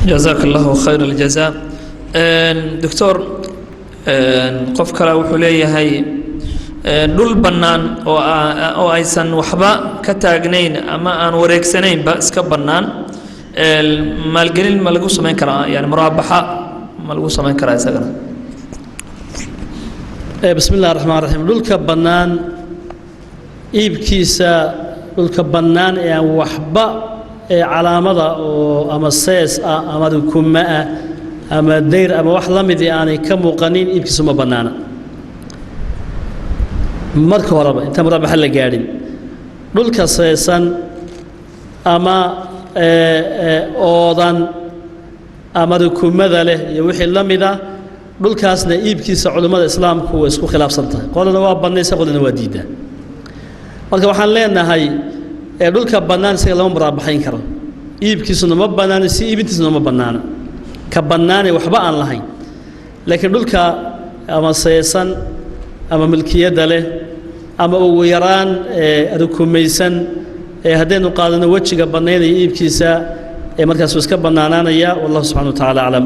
Jazaak Allahu khayr aljaza, doctor. Qof kale wuxuu leeyahay, dhul bannaan oo aysan waxba ka taagnayn ama aan wareegsanaynba, iska bannaan, maalgelin ma lagu samayn karaa? Yani muraabaxa ma lagu samayn karaa isagana? Bismi illahi raxmaan raxiim. Dhulka bannaan iibkiisa, dhulka bannaan ee aan waxba ee calaamada oo ama sees ah ama rukuma ah ama dayr ama wax la midii aanay ka muuqanin, iibkiisu ma bannaana marka horeba, intaan muraabaxa la gaadhin. Dhulka seesan ama oodan ama rukumada leh iyo wixii la mida, dhulkaasna iibkiisa culimmada islaamku way isku khilaafsan tahay. Qolana waa bannaysa, qolana waa diiddaa. Marka waxaan leenahay, dhulka bannaan isaga lama muraabaxayn karo, iibkiisuna ma bannaano, si iibintiisuna ma bannaana, ka bannaane waxba aan lahayn. Laakiin dhulka ama seesan ama milkiyadda leh ama ugu yaraan rukumaysan, ee haddaynu qaadano wejiga bannaynaya iibkiisa, ee markaasuu iska bannaanaanaya. Wallahu subxana wa tacala aclam.